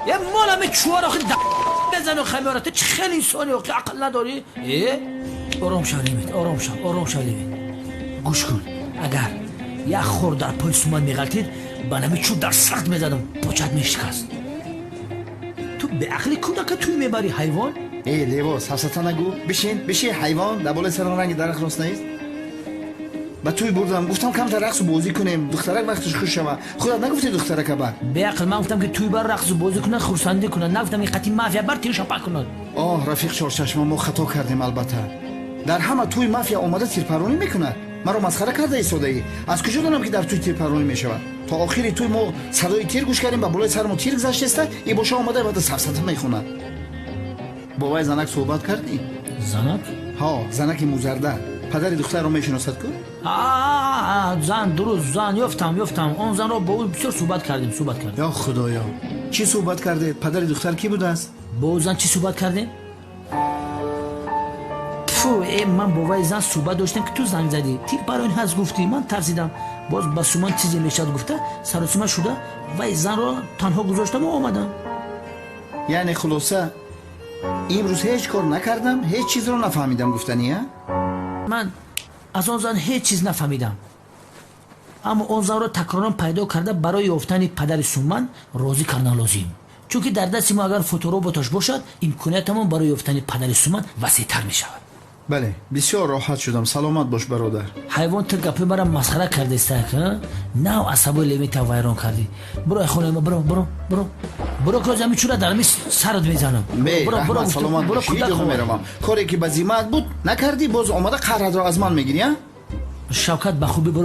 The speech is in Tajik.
Е мол ами чуар охи бизан хамера, ту чӣ хеле инсони охи, ақл надорӣ? Е ором шав Лимит, ором шав, ором шав Лимит. Гӯш кун, агар як хор дар пои Суман меғалтид, ба нами чӯб дар сахт мезадам, почат мешикаст. Ту беақли кӯдака туй мебарӣ, ҳайвон. Э, лево, сафсата нагӯ, бишин, бишин, ҳайвон, дар болои сарам ранги дарахт рост нест. Ба туй бурдам, гуфтам камтар рақсу бозӣ кунем, духтарак вақташ хуш шава. Худат нагуфтӣ духтарака бар? Беақл, ман гуфтам ки туй бар рақсу бозӣ кунад, хурсандӣ кунад, нагуфтам ки қати мафия бар тир шапак кунад. Оҳ, рафиқ Чорчашма, мо хато кардем албатта. Дар ҳама туй мафия омада тирпаронӣ мекунад. Маро масхара карда истодаӣ. Аз куҷо донам ки дар туй тирпаронӣ мешавад? То охири туй мо садои тир гӯш кардем, ба болои сарамо тир гузаштеста, и боша омада баъда сафсата мехонад. Бо вай занак суҳбат кардӣ? Занак? Ҳо, занаки музарда. Падари духтарро мешиносад ку? Зан, дуруст, зан ёфтам, ёфтам. Он занро бо ӯ бисёр суҳбат кардем, суҳбат кардем. Ё худоё, чӣ суҳбат кардед? Падари духтар кӣ будааст? Бо ӯ зан чӣ суҳбат кардем? Фу, э, ман бо вай зан суҳбат доштем ки ту занг задӣ, тир барои ин ҳаст гуфтӣ, ман тарсидам, боз ба Суман чизе мешавад гуфта, саросима шуда вай занро танҳо гузоштаму омадам. Яъне хулоса имрӯз ҳеҷ кор накардам, ҳеҷ чизро нафаҳмидам гуфтания? Ман аз он зан ҳеҷ чиз нафаҳмидам, аммо он занро такроран пайдо карда, барои ёфтани падари Суман розӣ кардан лозим, чунки дар дасти мо агар фотороботаш бошад, имкониятамон барои ёфтани падари Суман васеътар мешавад. Бале, бисёр роҳат шудам, саломат бош, бародар. Ҳайвон, ту гапи мара масхара кардестак, нав асабои Лемита вайрон кардӣ. Биро ай хонаи ма, биро, биро, биро, биро, ки ҳозир ҳамин чӯра дар ҳамин сарат мезанам. Биро, саломат бош, ҳеҷ ҷо меравам. Коре ки ба зиммаат буд накардӣ, боз омада қаҳратро аз ман мегирӣ, а? Шавкат, ба хубӣ биро.